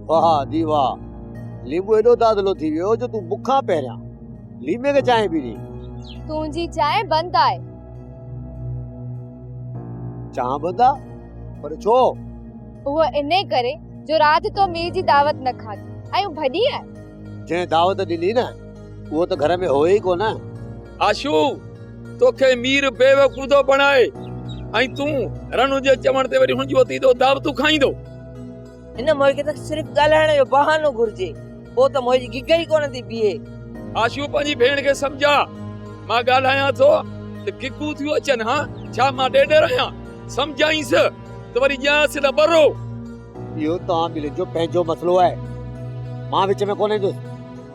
واهه ادي واهه، ليمو ايڏو دادلو ٿي ويو جو تون مون کان پهريان ليمي کي چانهه پي ڏئين. تنهنجي چانهه بند آهي. چانهه بند آ؟ پر ڇو؟ اهو انهي ڪري جو رات تو مير جي دعوت نه کاڌي ۽ هو ڀڄي آيو. جنهن دعوت ڏني نه اهو ته گهر ۾ هو ئي ڪونه. آشو! توکي مير بيوقوف ٿو بڻائي ۽ تون رنو جي چوڻ تي وري هن جون اتي ٿو دعوتون کائيندو. هن موهي کي ته صرف ڳالهائڻ جو بهانو گهرجي، پوء ته موهي جي گگ ئي ڪونه ٿي بيهي. آشو پنهنجي ڀيڻ کي سمجهاء، مان ڳالهايان ٿو ته گگون ٿيون اچن ها، ڇا مان ڏيڏر آهيان؟ سمجهائينس ته وري ڄايس نه ٻرو. اهو توهان ٻنهي جو پنهنجو مسئلو آهي، مان وچ ۾ ڪونه ايندس.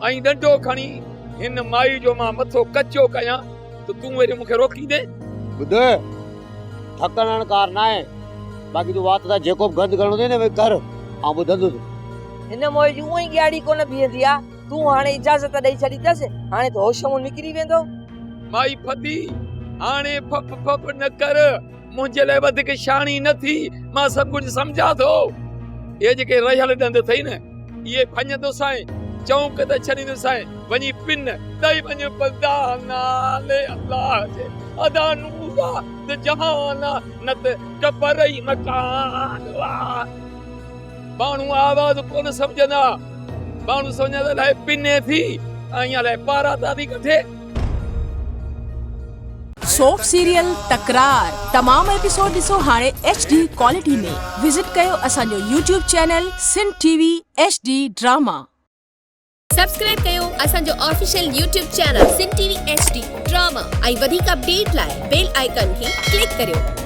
۽ ڏنڊو کڻي هن مائي جو مان مٿو ڪچو ڪيان ته تون وري مون کي روڪيندين؟ ٻڌ، ٿڪ هڻڻ ڪار ناهي، باقي تون وات سان جيڪو به گند ڪرڻو اٿئي نه اهو ڪر، آئون ٻڌندس. هن موئي جي اونئن ئي ڳياڙي ڪونه بيهندي آ، تون هاڻي اجازت ڏئي ڇڏي اٿس، هاڻي ته هوش مون نڪري ويندو. مائي ڦدي، هاڻي ڦڦ ڦڦ نه ڪر، منهنجي لاء وڌيڪ شاڻي نه ٿي، مان سڀ ڪجهه سمجهان ٿو. اهي جيڪي رهيل ڏند اٿئي نه، اهي ڀڃندوسانء، چونڪ تي ڇڏيندوسانء، وڃي پن ڏئي وڃ بندا نالي الله جي، ادا نورا ته جهان آ، نه ته قبر ئي مڪان آ. ماڻهو آواز ڪونه سمجهندا، ماڻهو سمجهندا ته الائي پني ٿي ۽ الائي پاراتا ٿي ڪڍي. سوپ سيريل تڪرار تمام ايپيسوڊ ڏسو هاڻي ايڇ ڊي ڪوالٽي ۾ وزٽ ڪيو اسان جو YouTube channel Sindh T V H D drama. Subscribe ڪيو اسان جو official YouTube channel Sindh T V H D drama ۽ وڌيڪ اپڊيٽ لاء بيل آئيڪان کي ڪلڪ ڪريو.